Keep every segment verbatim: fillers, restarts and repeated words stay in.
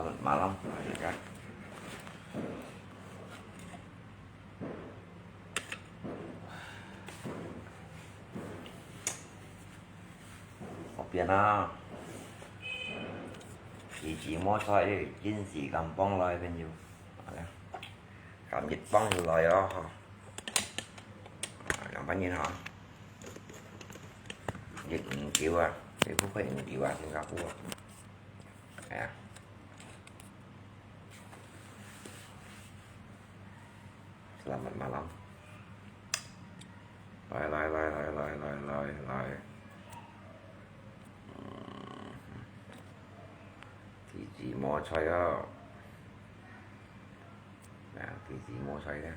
Malam, malam. Hopien啊！自家摸菜，緊時間放來，朋友。哎呀，今日放就來哦，哈。兩百元哈。你五九啊，你不會五九啊，新加坡啊。哎呀。 Selamat malam. 來來來來來來來來。嗯，自家摸菜哦。啊，自家摸菜个。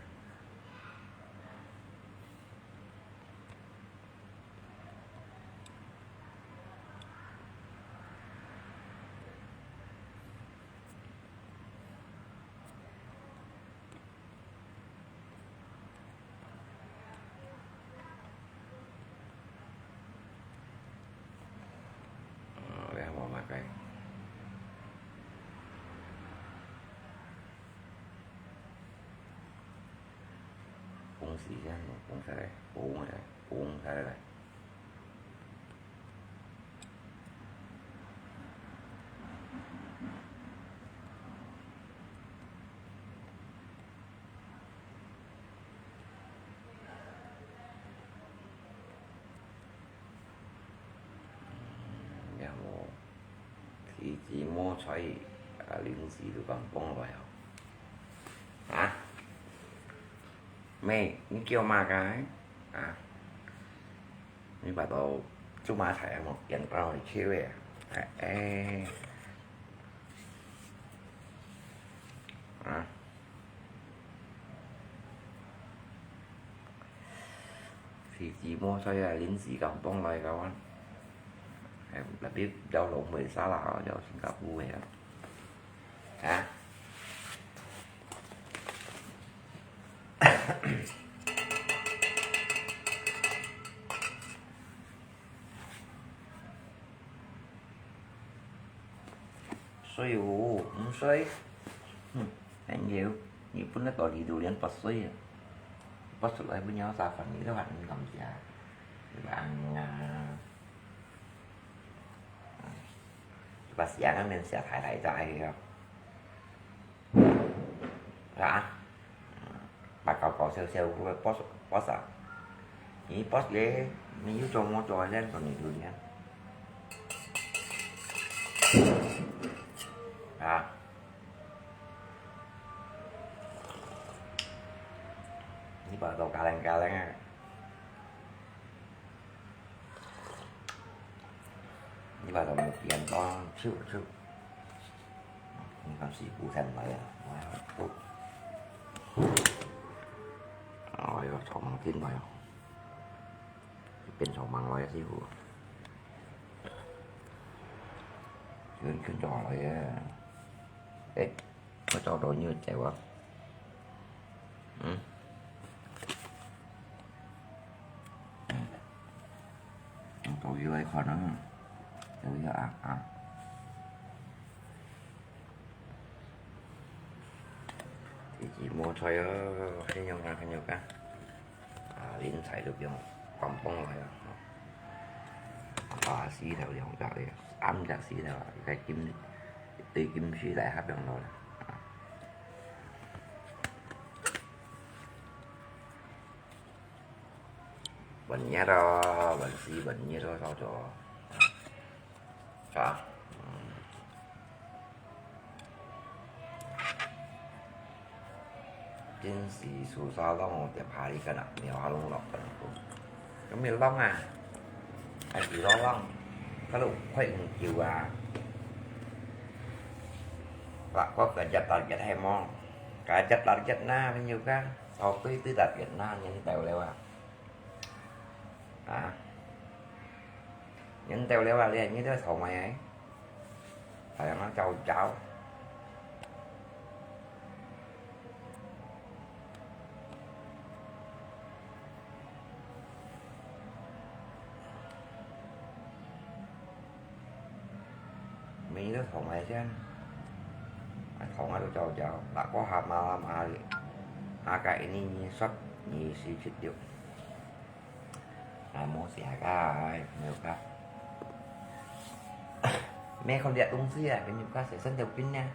哦，這無麼个。講時間，講出來，講出來，講出來。 也無，自家摸菜，啊，臨時就敢放來哦。啊？妹，你叫麼个？啊？你把刀做麼个啊？無見到你去喂啊？哎，哎。啊？ 自家摸菜啊，臨時敢放來个啊。哎，tapi要攏會沙拉哦，要新加坡个啊。啊？水哦，毋水。嗯，還有，你本來到裡肚連剝水啊，剝出來分你沙飯，你都還毋敢食。你講啊，把食个面食大大隻个哦。 啊，白搞搞笑笑，會剝，剝啊。你剝咧，你又做麼做咧，做你就咧。啊，你把刀加冷加冷啊。 你把它們顛倒，手，手。你看師傅先來啊，來啊，哦。哎喲，草蜢進來啊。變草蜢來啊，師傅。跟，跟著來啊。哎。 我找到你个雞啊。嗯。嗯。到時來看啊，到時啊，啊。自家摸菜哦，很勇敢，很勇敢。 啊，連菜都放，放放來啊。啊，四條兩隻个，三隻四條啊，一個金，一對金絲來合用落來。啊。Banyak咯，banyak，banyak咯，少少。 啊，嗯。真係susah咯，tiap hari kena，每下攏落緊雨。咁要挵啊，還係落挵，kalau快唔夠啊。Lah，我个一target係無，个一target那，朋友个，到對對target那，人到了啊。 啊，人到了啊，你，你都草蜢欸，大家走走。每日草蜢先。Kong ado jauh-jauh, lako hama lama li. Aka ini ni sot ni si chit yu. Amo si aka, ai, meu ka. Mẹ không đẹp đúng gì à, bên nhục ca sẽ sân đầu kinh nha.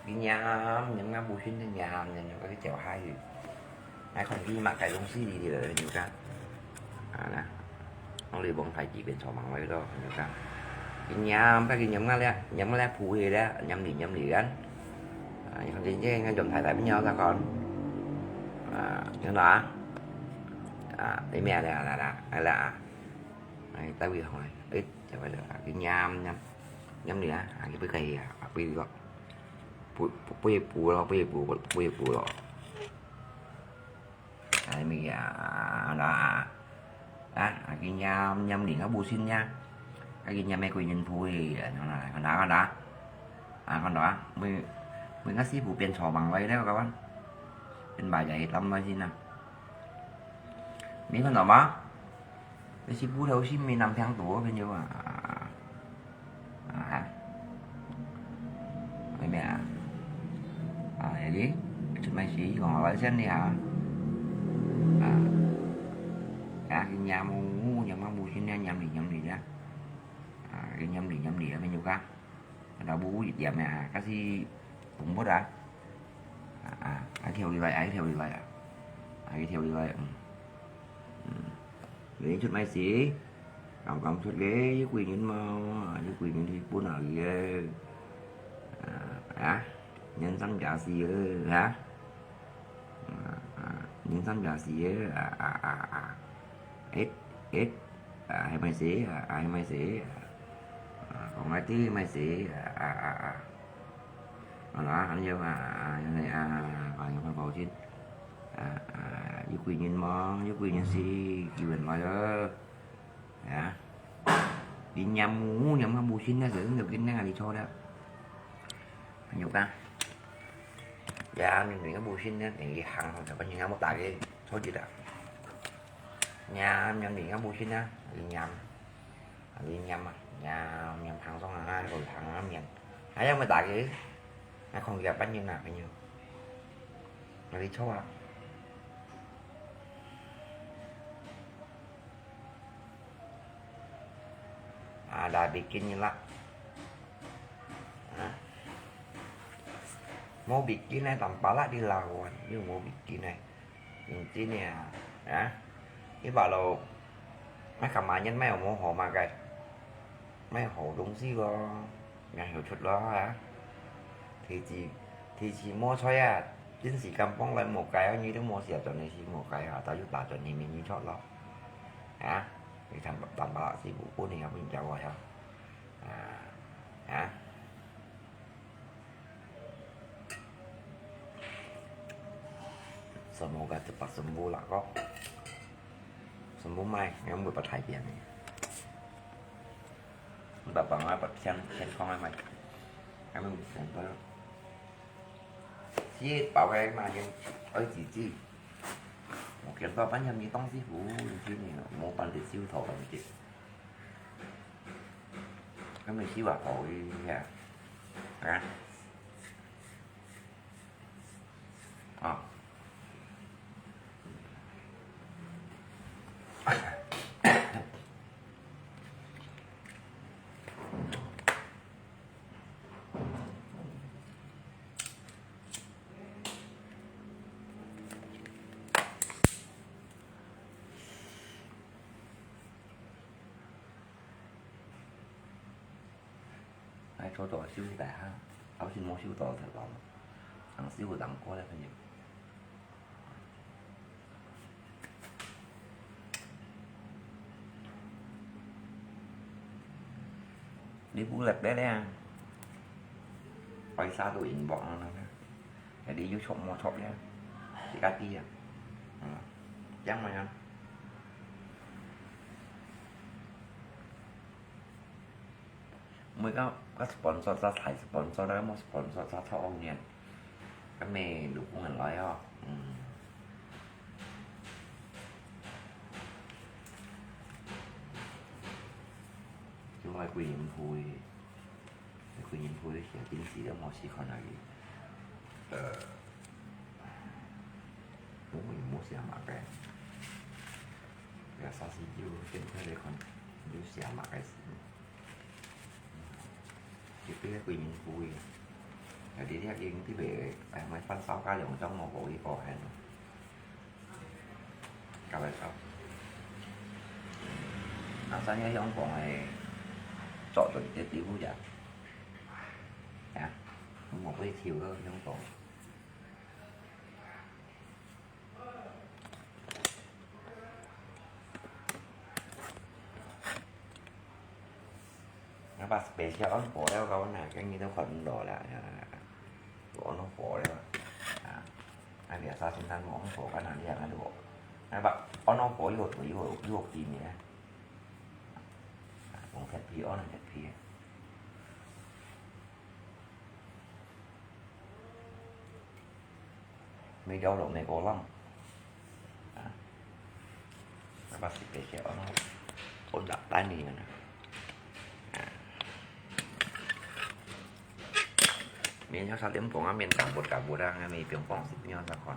Đi nhắm, nhắm ngắm bu xin nhắm, nhắm ngắm cái chèo hai. Ai không đi mà cái đúng gì đi đi rồi bên nhục ca. À nè. Không đi bông phải chỉ bên số mạng vậy đó, bên nhục ca. Đi nhắm, cái đi nhắm ngắm lẹ, nhắm ngắm lẹ phù hợp lẹ, nhắm đi nhắm đi ăn. À, không đi chứ, ngay dòng thái thái với nhau ra con. À, nhớ đó. À, đi mẹ nè, nè, nè, nè, nè. Ai, tại vì không ai, ít, chẳng phải là cái nhám, nhám, nhám đi á, à, cái bữa cái, à, bữa cái, bữa, bữa, bữa lo, bữa, bữa, bữa, bữa lo. Ai, mi, à, đó, à. À, à, cái nhám, nhám đi, nó bu xin nha. Cái nhám mấy cái nhân phu thì, à, nó là, con đó, con đó. À, con đó, mới, mới ngắt xí phu bên số bằng vậy đó, các bạn. Bên bài giải lắm nói xin nè. Mấy con đó mà. Cái xí phu đâu xin mình nằm thang tủ bên nhau à. À. Mấy mẹ à. À, vậy đi. Chút mai xí, còn ở lại xem đi hả? À. À, cái nhà mu, mu, nhà mu, mu xin nha, nhắm đi, nhắm đi nha. À, cái nhắm đi, nhắm đi, bên nhau cả. Đó bu ít điểm nè, à, cái gì cũng bớt à. À, à, cái theo đi vậy, à, cái theo đi vậy à. À, cái theo đi vậy, ừ. Ừ. Lấy chút mai xí. Cảm cảm xuất ghê, với quỷ nhân mà, với quỷ nhân thì buôn ở ghê. À, à, nhân dân giá gì ơ, hả? À, à, nhân dân giá gì ơ, à, à, à, à. Ít, ít, à, hai mai xí, à, à, hai mai xí, à, à, còn mai tí mai xí, à, à, à, à. Mà nó, anh yêu, à, à, à, à, còn những con bầu chín. À, à, với quỷ nhân mà, với quỷ nhân xí, kêu mình mà ơ. Hả? Đi nhắm mu, nhắm ngắm bu xin nha, giờ được cái này đi cho đó. Nhục ta. Dạ, mình đừng có bu xin nha, mình đi hàng không, phải có những ngắm một tài cái, thôi gì đó. Nhắm, nhắm đừng có bu xin nha, đi nhắm. Đi nhắm à, nhắm, nhắm hàng xong à, rồi hàng á, miệng. Ai, mới tài cái. Ai, không gặp bắt như nào, phải như. Nó đi cho à. Ada bikin ni lah. Ha? Mau bikin ai, tanpa lah dilawan. Ni mau bikin ai. Inti ni ah. Ha? Ni ba lo. Mai kamayan mai mau ho makai. Mai ho dong si lo. Ngai ho chut lo ha. Thì chỉ, thì chỉ mua thôi à. Chính sĩ kampung lai mau kai, ni dong mau sia chọn ni si mau kai ha. Tao yu ta chọn ni mi ni chọn lo. Ha? Ni tanpa, tanpa lah si bu bu ni ha, bu ni jauh ha. Ha? Ha? Semua ka cepat sembuh lah kok. Sembuh mai, yang buat patai dia ni. Entah bang apa siang siang kong mai. Kami siang kong. Si bảo cái mà nhưng ơi chị chị. Một kiện bao bánh nhầm như tông si hú, như thế này, một bàn để siêu thọ bằng chị. Cái mình siêu bạc thọ đi nha. Hả? Ờ. Ai cho cho siêu đại ha, ao xin mua siêu to thật lòng, ăn siêu đáng quá đấy朋友。你不來白了啊？為啥都贏博啊？你有錯無錯呀？自家知啊？嗯，這樣嘛呀。 每个个 sponsor 在台 sponsor 个，莫 sponsor 在台湾人，个咩老公人来哦，嗯。就爱贵人铺，贵人铺写电视都莫去看那个。呃，我也無寫麼个，這沙西就點開來看，有寫麼个字。就對該鬼面古个，有啲咧已經特別，哎，買番燒加兩張無可以過限。 搞來搞。啊，三个香港个做到一个地步呀。啊，我會跳个香港。 Nampak spesial on porel kawan nah, kan kita kon lo lah. Ya. On porel. Ah. Ada sasin tan on porel kan ada yang ada. Nampak on porel yuk yuk yuk ini ya. Kung set pi on set pi. 沒了落美國人。啊，那把是白色哦，我打單你們啊。啊，面朝三點半啊，面打不打不的，那沒平方是不要再看。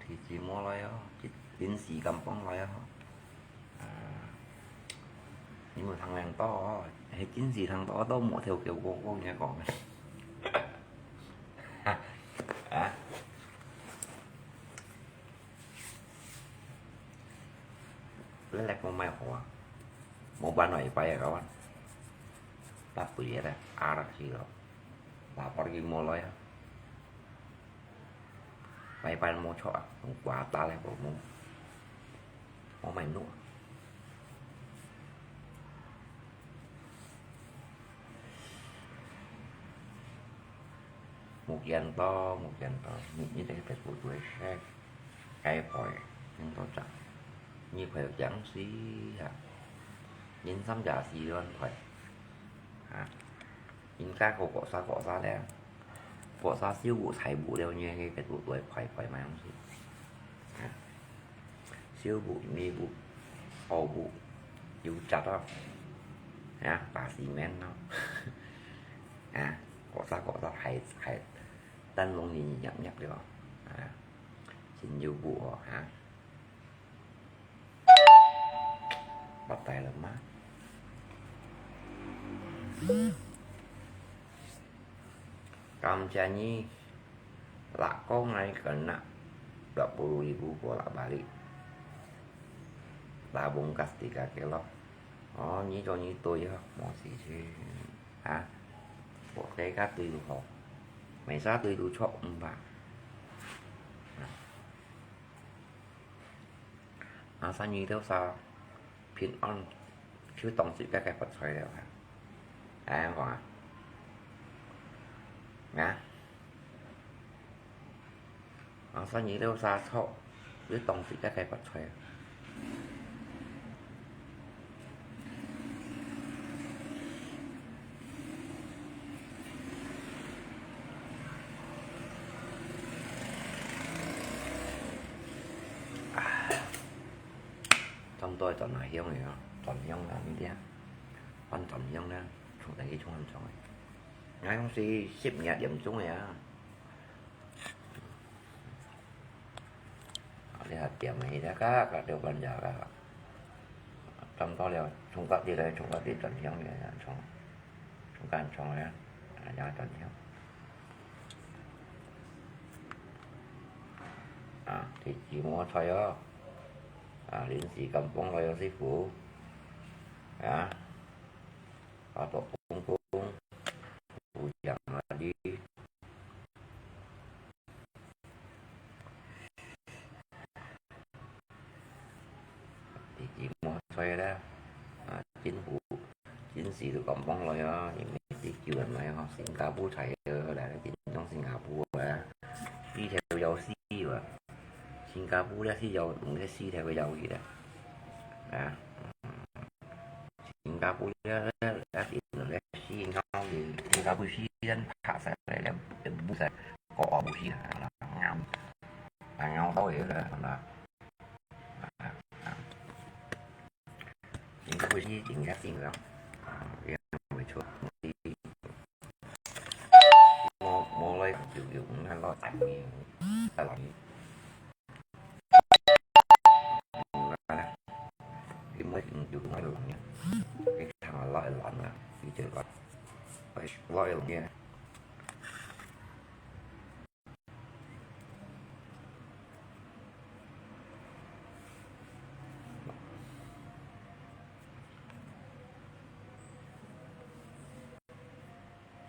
提子無來哦，臨時感冒來哦。啊，你無聽人到哦，係真實聽到，都無偷叫我，我跟你講。啊？ Lelek mo mai hoa. Mo ban oi pai kawan. Tapi ada arak sih lo. Lapar ki mo lo ya. Pai pai mo chok ah. Mo kuata le ko mo. Mo mai nu. Mo kian to, mo kian to. Ni ni tak tak ko tuai sai. Cái phổi, nhưng tôi chẳng như phải chẳng gì hả? Nhìn xăm giả gì luôn phổi. Hả? Nhìn cái cô cọ xa cọ xa đấy. Cọ xa siêu bụ thải bụ đều như cái cái bụ tuổi phổi phổi mà không gì. Hả? Siêu bụ, mi bụ, ô bụ, yêu chặt đó. Hả? Bà xì men nó. Hả? Cọ xa cọ xa thải thải. Tân lông nhìn nhậm nhậm đi. Hả? Xin yêu bụ hả? Bắt tay lắm á. Kamchani, lak ko ngai kena dua puluh ribu bolak balik. Tabung kas tiga kilo. Oh, nyi cho nyi tui ya, mo si si. Hả? Bộ cái cá tui lu hộp. Mày xá tui lu chọ, ừm, bà. Hả? Asa nyi têu sa pin on, chứ tổng sự cái cái bật xoay đều hả? Ai ăn còn à? Ngã. Asa nyi têu sa chọ, chứ tổng sự cái cái bật xoay. Trong tôi chọn là hiếu này, chọn hiếu là như thế. Con chọn hiếu nữa, chúng ta cái chúng ăn chọn. Ngay không si ship nhà điểm chúng này à. Đi hạt điểm này đã cá, cả đều bàn giờ cả. Trong đó là chúng ta đi đây, chúng ta đi chọn hiếu này, chọn, chúng ta chọn này, à, nhà chọn hiếu. À, thì chỉ mua thôi á. À, đến gì cầm bông rồi sư phụ. À, có tổ công công, phủ dặn mà đi. Thì chỉ mua thôi đó. 死都講放落哦，因為地球人來哦，新加坡才有來，緊張新加坡啊，四條有死哇，新加坡咧四條，用這四條个有去咧，啊，新加坡咧，咧，咧，咧，死，新加坡死人拍晒來咧，不是，個個不是啊，啊，啊，到位了，啊。 應該會係應該性个，啊，也沒錯。無，無來就有，毋係落大雨，大落雨。你莫，你就莫落雨，你看啊，落雨啊，你就落，落雨啊。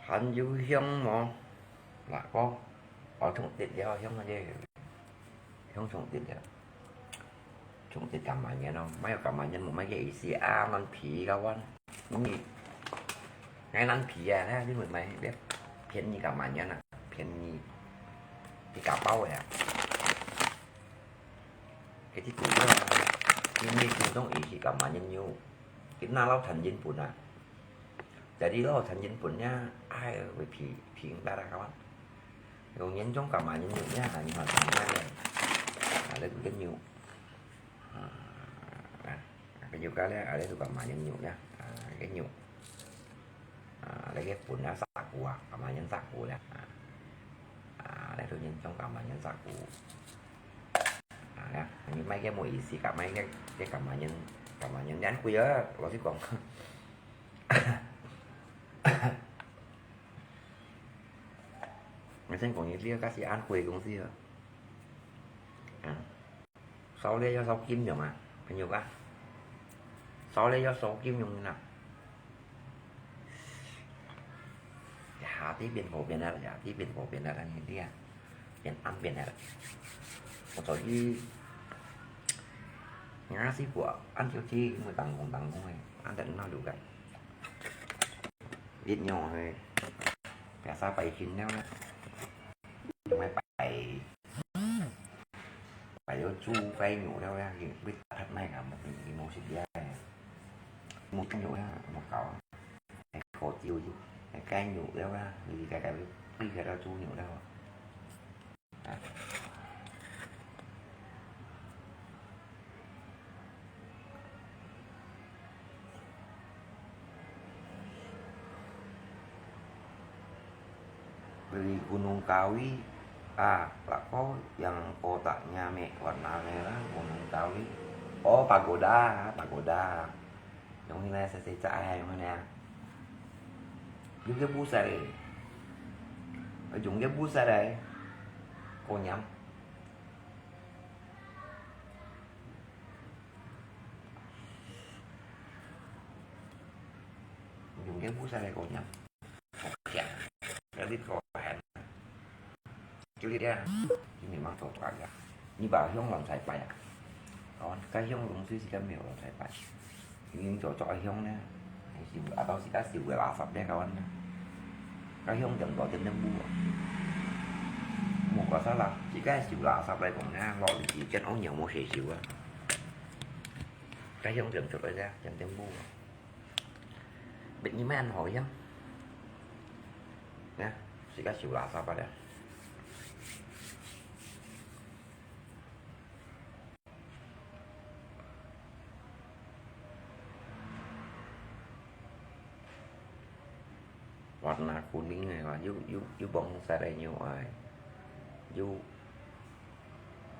還有香無？哪個？哦，重跌了，香个，香重跌了。重跌幹嘛呢？無有幹嘛呢，無買个意思啊，蠻皮个哇。你，你蠻皮啊，你買，買便宜幹嘛呢啊？便宜，你假包个啊？ 佢啲股票啊，因為股東意思幹嘛呢有，佢拿到賺人本啊。Jadi拿到賺人本呢，哎，會平，平白白个嘛。有人種幹嘛呢有呢，你看幹嘛呢？啊，這個牛，啊，啊，佢就講咧，啊，這個幹嘛呢有呢，啊，這個牛。 啊，這個本來殺股啊，幹嘛呢殺股咧？啊，啊，這個人種幹嘛呢殺股？啊，你買个無意思，幹嘛呢，這幹嘛呢，幹嘛呢，恁貴啊，老實講。𠊎先講你，這個係恁貴个公司啊。啊。 燒咧要燒金用啊，朋友啊，燒咧要燒金用啊。呀，這邊好變啊，呀，這邊好變啊，你啊，變暗變啊。我早起，人家師傅啊，恁早起，因為打工打工个，恁等那路个。一樣个，biasa拜神了啦，因為拜 拜了豬拜牛了啦，佢，佢打忒賣啊，無，佢無食了，無豬肉啦，無搞啊，係好少少，係雞肉了啦，佢个个佢个豬肉了。啊。 Beli Gunung Kawi, ah, lako yang kotaknya me-, warna merah, Gunung Kawi. Oh, pagoda, pagoda. Yang ini saya cek ai, yang mana? Juga besar eh. Juga besar eh. Konyam. Dùng cái bút sa đây cô nhắm. Một chén. Cái đít cô hẹn. Cái đít nha. Cái mình mang tổ cả kìa. Như bà Hiông lòng thầy bài à? Còn cái Hiông đúng suy suy cái miệng lòng thầy bài. Những chỗ cho Hiông nè. Siu, atau si cái siu cái lá sập đấy các bạn nè. Cái Hiông chấm đó chấm chấm bu à? Một có sao là chỉ cái siu lá sập đây cũng nè. Lo thì chỉ chân ống nhiều một sẻ siu à? Cái Hiông chấm chấm đấy ra chấm chấm bu à? Bịt như mấy anh hội chứ. Nè, xì cá xìu lá sao ba đây? Warna kuning này là you, you, you bông sa đây nhiều ai. You,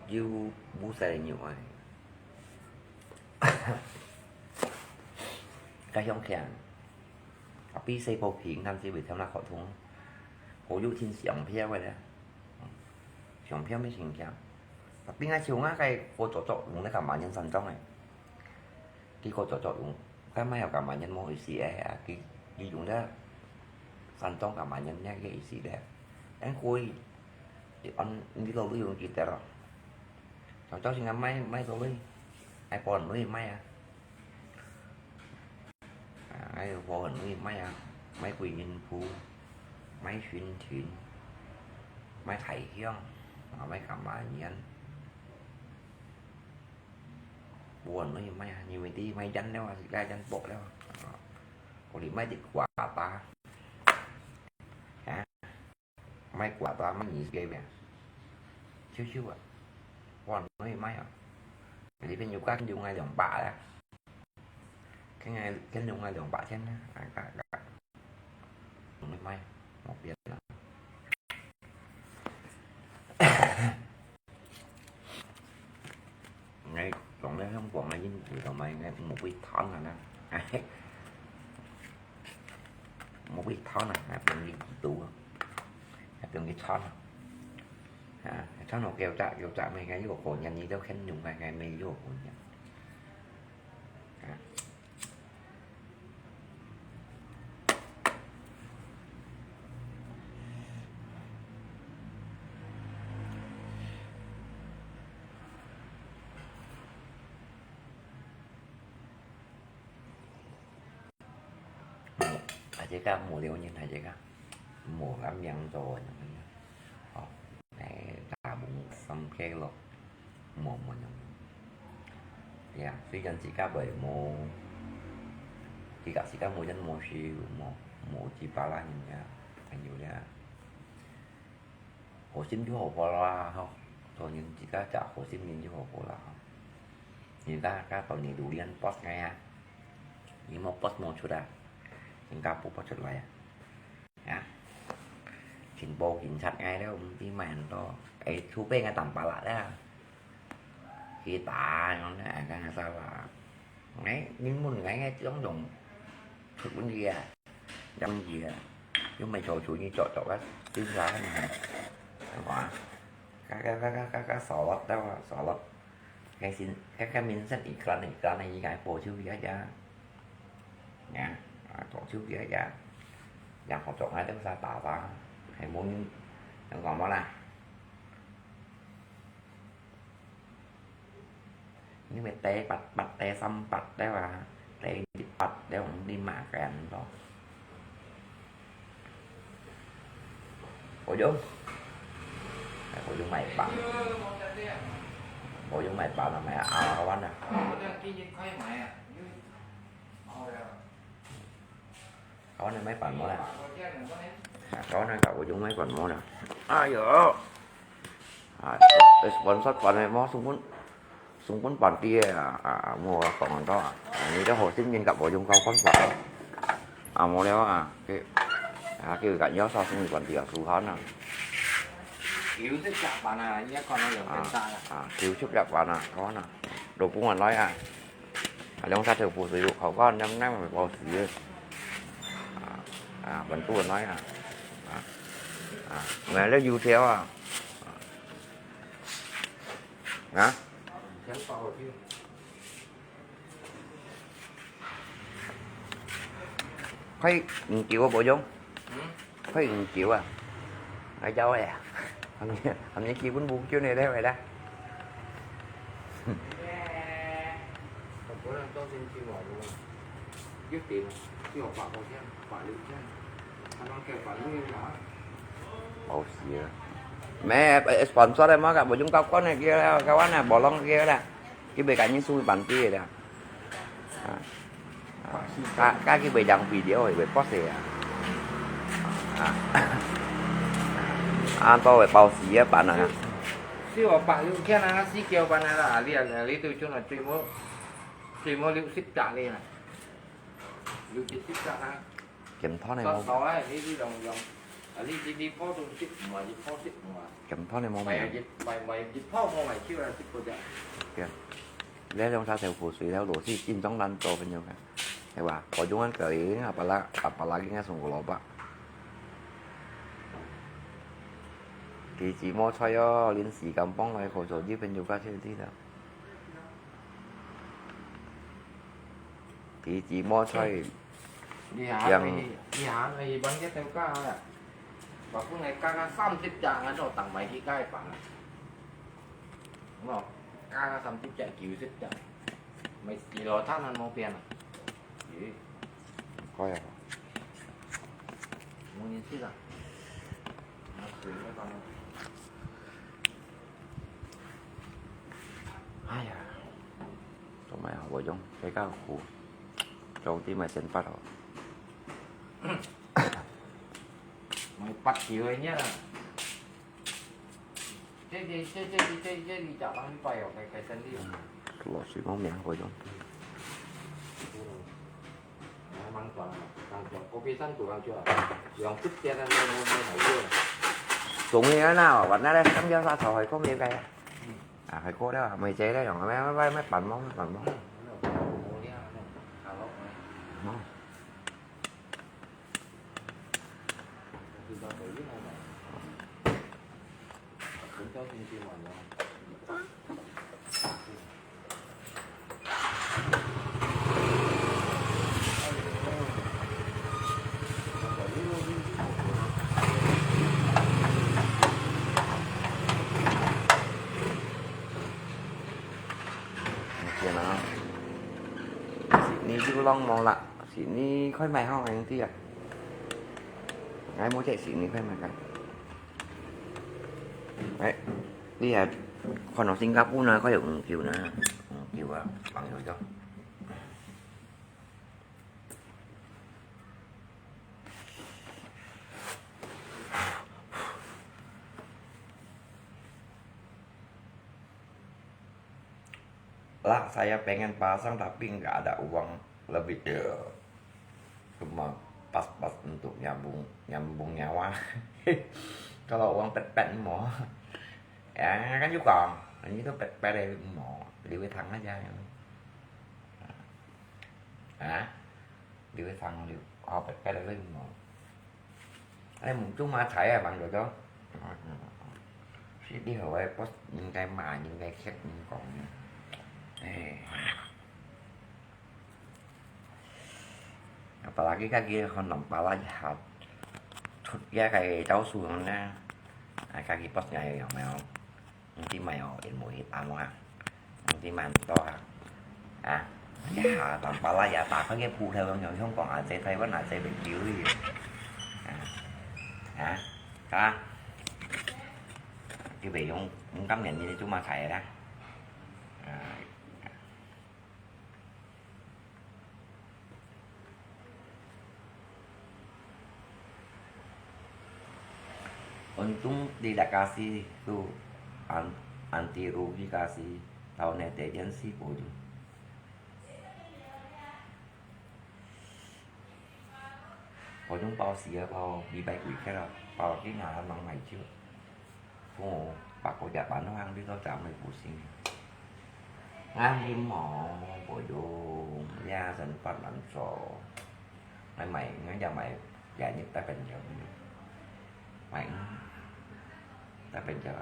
you bu sa đây nhiều ai. Cái Hiông khen. Tapi 細部片，但是會聽到好痛。好有聽相片个咧，相片乜真強。Tapi 𠊎想啊，該個做作用咧幹嘛人山莊誒？佢個做作用，該乜有幹嘛人無意思誒啊？佢，佢用咧山莊幹嘛人呢個意思咧？恁貴，你按，你老弟用幾多咯？上朝先買，買到你，愛幫你買啊。 啊，个華文會賣啊，賣歸仁鋪，賣順天，賣大香，啊，賣柑仔圓，華文會賣啊，因為佢賣煙了啊，自家煙薄了啊，啊，𠊎等賣啲瓜巴，啊。 賣瓜巴賣二十个咩？少少啊，哇，可以賣啊！你朋友家跟用个兩百啊，跟个跟用个兩百千啊，啊，啊，啊，可以賣，無變啊。你講咧香港个英語同埋个無會談啊啦。 無會討啦，還放佢幾多啊？還放佢討啊？啊，討到九隻，九隻，每個又過年，你都肯用，每個每又過年。啊。嗯，大家無留言，大家無个名做人个，哦，哎，大部分三K咯，無無人。對啊，雖然自家會無，自家自家無人無事，無無幾巴拉人家朋友咧。 好心就好報啦，吼，做人自家隻好心人就好報啦，吼。人家家到你榴槤post个啊，你無post無出啊，人家不post出來啊，啊，警報警察个了，毋知麼人到，哎，出兵个打巴拉啦。 去打，恁樣呢，哎，該个啥啦。哎，你問𠊎个種種出問題啊，有問題啊，又毋係做主意做做个，對啥呢？哇，該个該个該个少了，對吧？少了。該先，該个民生一个一个个，應該補救一下。呀，啊，補救一下。然後做下這个啥打啥，還無人，能講麼啦？ 因為第八、八、第三八了啊，第一八了，你嘛个人咯。我用，哎，我用買板，我用買板了，買啊，阿拉个碗啊。 Kawan ni mai pan mo na. Ah, kawan ni ka ujung mai pan mo na. Ayo. Ah, sponsor pan mo sung pun, sung pun pan ti ah, ah, mo kong to ah. Ni dah hosim jin ka ujung kau kon pan. Ah, mo leo ah. Ke, ah, ke ka yo sa sung pan ti ah, suhan ah. Kiu sik jak pan ah, iya kon yang pensa ah. Ah, kiu sik jak pan ah, kawan ah. Dukungan lai ah. 啊，兩隻豆腐水有口感，黏黏个包死个。啊，啊，穩住來啊。啊，啊，買了油條啊。啊。快，你給我不用。嗯。 快點叫啊！來找我呀！他們，他們基本無叫你來回來。我本來到星期五，一點，只有八塊錢，八六錢，他們給八六元啊。好死啊！沒，sponsor的嘛，無用到關的，叫了，kawan啊，無弄叫了。 佢會甲你送一萬塊个啦。啊，啊，甲，甲佢會養肥了，會發射啊。啊，啊，都會包死个板啊。四五百有錢啊，四九萬啊啦，你啊，你對準啊，最無，最無六十隻哩啦，六七十隻啊。 檢討呢，無。到頭啊，你，你用，用，啊，你，你，你普通食無啊，你普食無啊？檢討呢，無買，買，買，買一泡無買手啊，食過啫。對。你用啥豆腐水了，螺絲緊張難做朋友看，係吧？我用完个，啊，巴拉，啊，巴拉應該送胡蘿蔔。佢自摸菜哦，臨時咁幫來，好做啲朋友家姐知道。 佢自摸菜，你行去，你行去，問一條街啦。話講你加加三十隻，安到當買去街板啊？哦，加加三十隻、九十隻，咪四路攤還無變啊？咦？哎呀，五年级了，拿水应该放那。哎呀，做咩啊？我用这个壶，装啲咩先发好。买八九个呢啦。这这这这这这里假装一百哦，该该真的。嗯，落水冇面好用。嗯。 中意啊，那我那来三角沙炒海锅面个。啊，海锅了，梅姐了，用咩咩咩ปั่毛ปั่毛。哦。天啊，你就浪漫啦，是你快买好，兄弟啊！哎，我这是你快买个。哎，你也看到新加坡呢，快有五九呢，五九啊，朋友就。 Lah, saya pengen pasang tapi nggak ada uang lebih. Cuma pas-pas untuk nyambung, nyambung nyawa. Kalau uang pet-pet mo. Ya, kan juga. Ini tuh pet-pet mo. Liwet hang aja. Hả? Liwet hang liwet. Ơ, pet-pet liwet mo. Ai, mung chung ma chai à, bằng được không? Sẽ đi hỏi boss những cái mà, những cái khác những còn. Ê. Apalagi kan dia kon lòng pala jahat. Thut ya cái cháu xuống nè. Ai, cái boss này hiểu không? Không tin mày ổ in mũi ăn à. Không tin mày ăn to à. À. Ya, lòng pala ya ta có cái phụ theo nhau không còn à, sẽ thay vẫn là sẽ bị chịu gì. À. À. Hả? Chứ bị không, không cấm nhận như chúng mà thầy đó. À. Untung tidak kasih tu, an-, anti rugi kasih, tau netizen sih bodoh. Bodoh bao sia bao, đi bay quỷ cái rồi, bao cái nhà nó nóng này chứ. Ồ, bác có giả bán nó hàng đi tao chả mày phủ sinh. Ngang đi mò, bố dô, ya dân phát lắm cho. Mày mày, ngang giả mày, giả nhất ta cần nhớ. Mày, ta cần nhớ.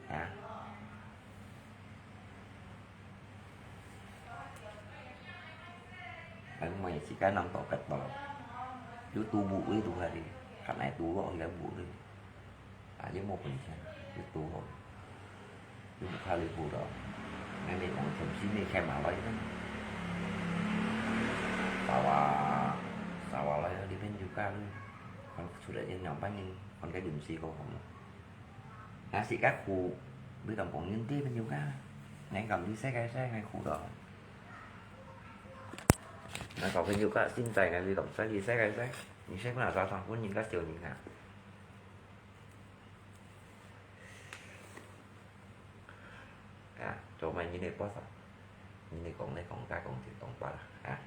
Hả? Ang mày chỉ cái năm tỏ kẹt tỏ. Lu tu bu lu tu hari. Khát này tu lo ya bu lu. À, lu một phần trăm. Lu tu lo. Lu một hari bu đó. Ngày mình ăn chấm xin mình khai mà lo ya. Sawa, sawa lo ya, đi bên juga lu. Còn chủ đề nhân nhóm bao nhiêu, còn cái điểm gì có không? Nasi các khu, bây giờ cũng những tí bên juga. Ngay cả đi xe cái xe ngay khu đó. Nó có cái juga xin tài ngay đi tổng xe đi xe cái xe. Những xe cũng là giao thông của những các chiều những hả? À, chỗ mày như này có sao? Như này cũng này cũng cái cũng thì cũng qua là hả?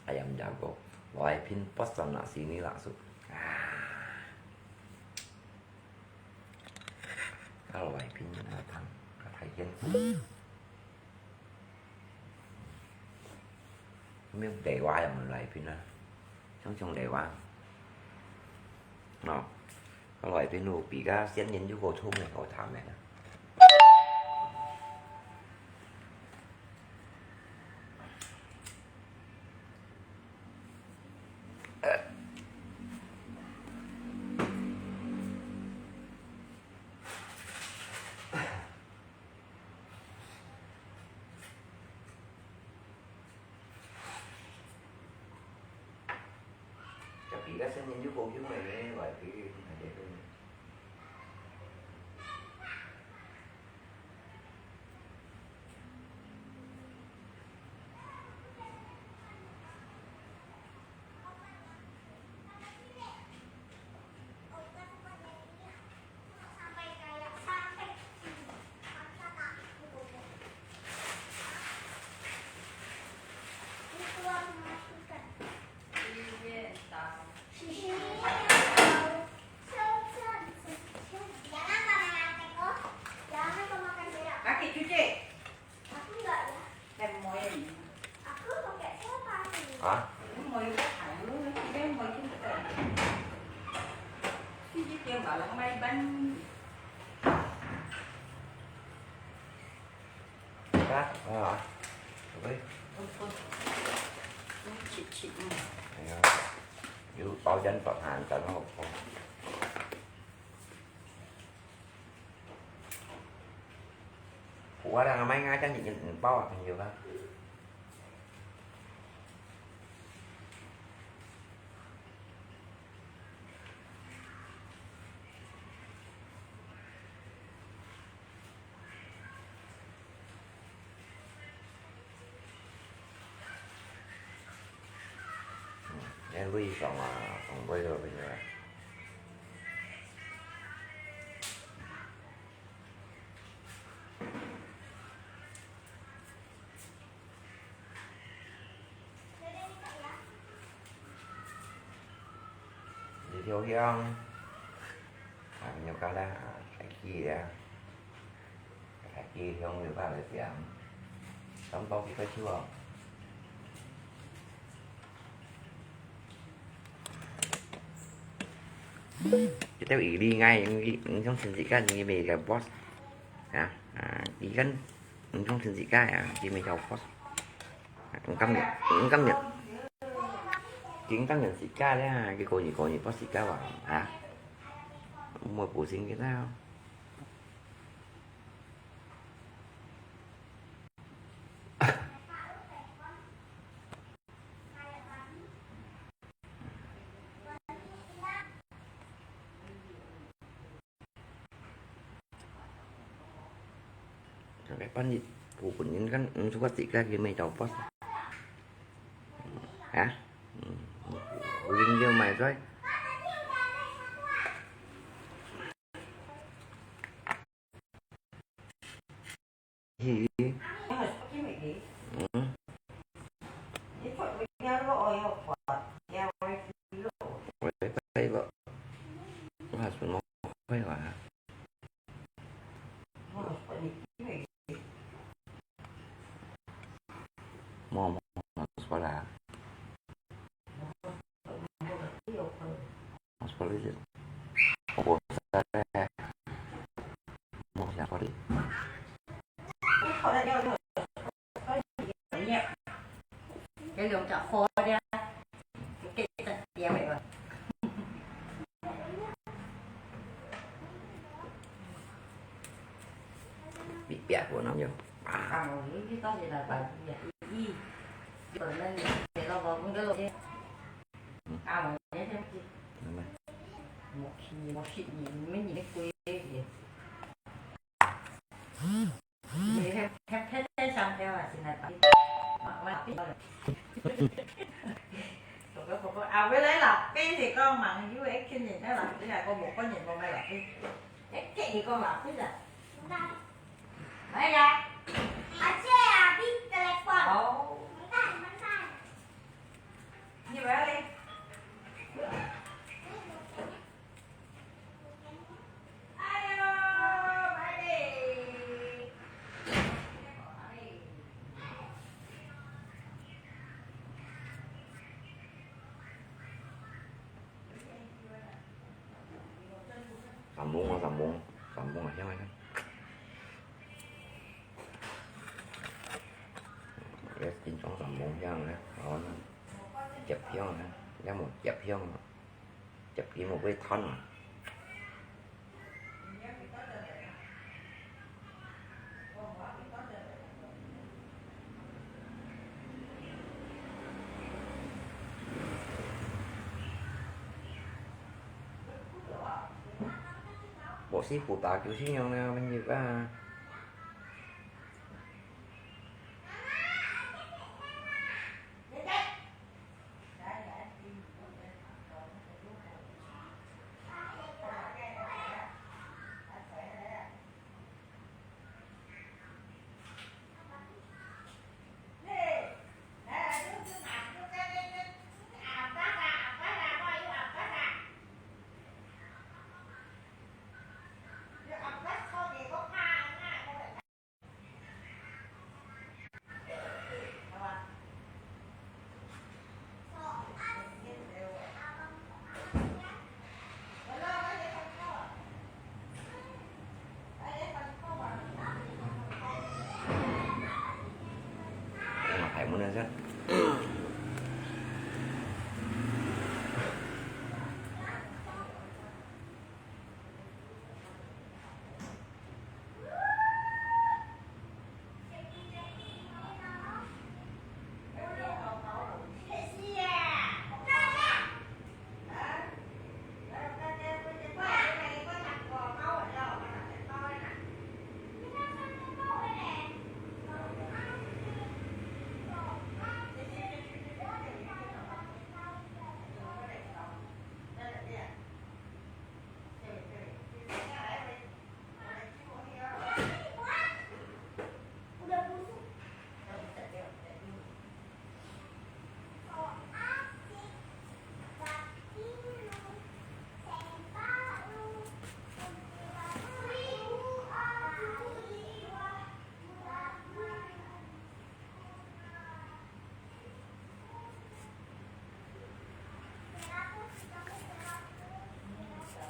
Ayam jago, Lai Pin pesan nasi ni langsung. Ah. Kalau Lai Pin datang, kata Ian. Không biết để qua là mình Lai Pin á. Sống trong để qua. Nó. Có loại bên nụ bị cá xiên nhìn chú cô thum này, cô thảm này. 个聲音又高興个呢，來，佢，佢，佢。啊？啊，啊，喂。切切，嗯。哎呀，有包烟包飯，咱好好。我那个买俺家己包啊，朋友啊。 嗯，恁會爽啊，爽到个朋友啊。 你跳香，啊，你有搞啦，啊，太极啊，太极香有搞来讲，当包几个球哦。 Kita iri ngai, ini, ini song sendiri kan, ini mega boss. Ya, ah, ini kan, ini song sendiri kan, ya, ini mega boss. Engkau ni, engkau ni. Engkau ni sika ya, kita kau ni, kau ni boss sika wah, ha? Mau pusing kita. Sampai pan di pukun ini kan, mm, suka tiga kilo mai tau pas. Hah? Hmm. Uling dia mai tuai. Hi. Hmm. Wei, wei, wei. Wah, semua wei, wah. Mo, mo, mo, sekolah. Sekolah je. Opo sa. Mo sa sekolah. Cái lồng chả kho đi. Cái chặt tiêm vậy mà. Bị bẹt của nó nhiều. À. À, cái đó thì là bà bị y. Còn đây thì nó vào cũng cái lồng. À, mà nhớ thêm gì? Đúng rồi. Một khi, một khi nhìn mới nhìn thấy quê gì. Thép, thép, thép, thép sang theo à, xin lại. Mà, mà, à, với lấy là pin thì con mà, U S K nhìn thấy là, cái này con một con nhìn con may là pin. Cái, cái gì con là pin à? Mấy à? À, chị à, pin telephone. Ồ. Như vậy đi. Sambung, sambung, sambung, sambung. Yes, chính trong sambung, sambung, sambung. Chụp sambung, sambung, chụp sambung. Chụp đi một cái thân. 師傅打九十樣了，朋友啊。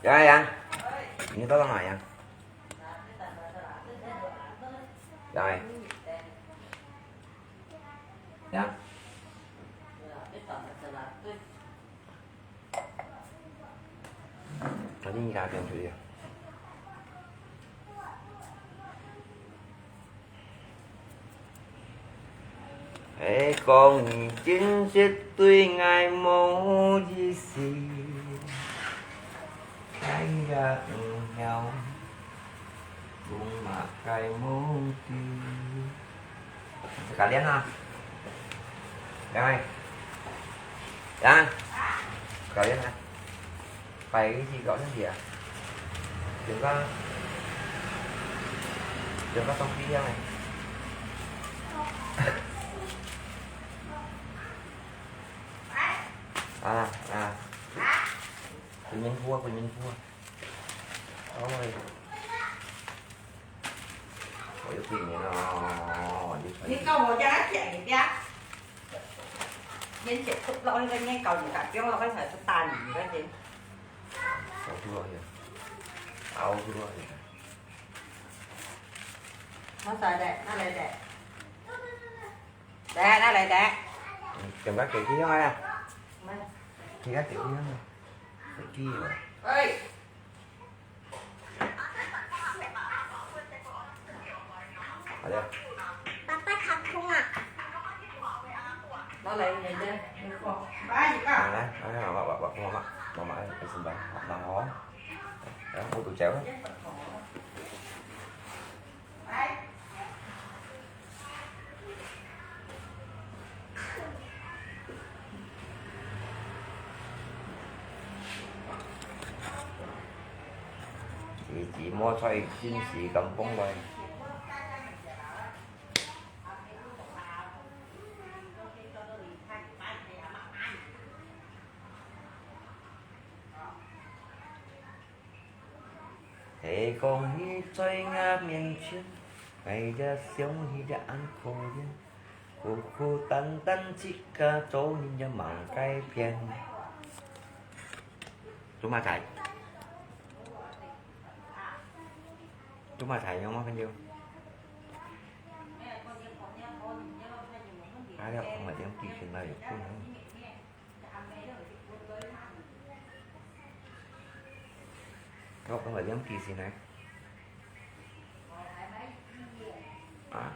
Yang, Yang, ini tolong ah, Yang. Yang, eh. Yang. Tadi ni kami yang cuci. Ai，講你真實對𠊎無意思，𠊎也毋曉講麼个問題。 Sekalian ah. Yang, eh. Yang. Sekalian ah. Pai isi kau sendiri ah. Jengka. Jengka tong pilihan eh. Ah, ah. Kuning buah, kuning buah. Ôi. 我有几年了，你看。你跟我讲，他讲一遍。人家哭了，那个人家讲，不要了，刚才是打你，你看谁？我不要了，啊，我不要了。拿啥的？拿来的？来，拿来的。嗯，给他给地上来啊。来。给他给地上来。给地上。哎。 好的。爸爸卡通啊。拿来，你的，你放。来，你看。来，来，来，妈妈，妈妈，妈妈，哎，不是吧？妈妈哦。来，我都讲了。来。 自己摸出去，真是咁崩坏。 係講你在𠊎面前，𠊎也想你也恁可憐，孤孤單單自家做人也吂改變。做麼个？做麼个？有無朋友？哎呀，看下點幾錢來有空。 我講个兩支先呢？啊。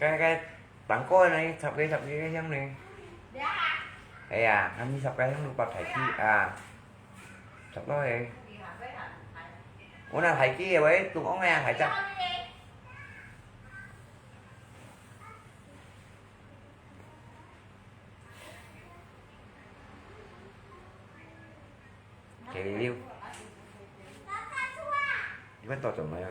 該，該，當哥呢，十個，十個个香呢？哎呀，還有十個香爐包抬去啊，十個个。我那抬去个喂，中央个啊，抬到。 Kêu liu. Iban to chọn mai yau.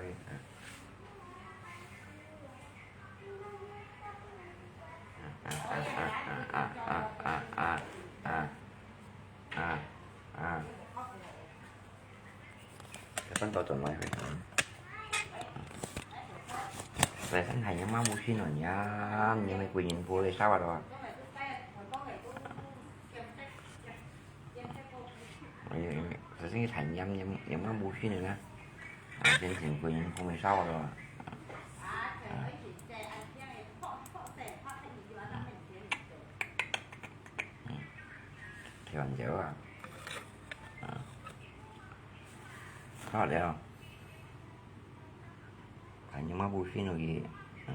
Iban to chọn mai. Lai sân hai ñam ma bu sin no ñam, ñam mai kuih ñin phu lai sao a lo. Lai sân hai ñam, ñam, ñam ma bu sin no na. A, sin sin kuih ñin phu mai sao a lo. A. Thèm dẻo a. A. Hot liao. Hai ñam ma bu sin no kì. A.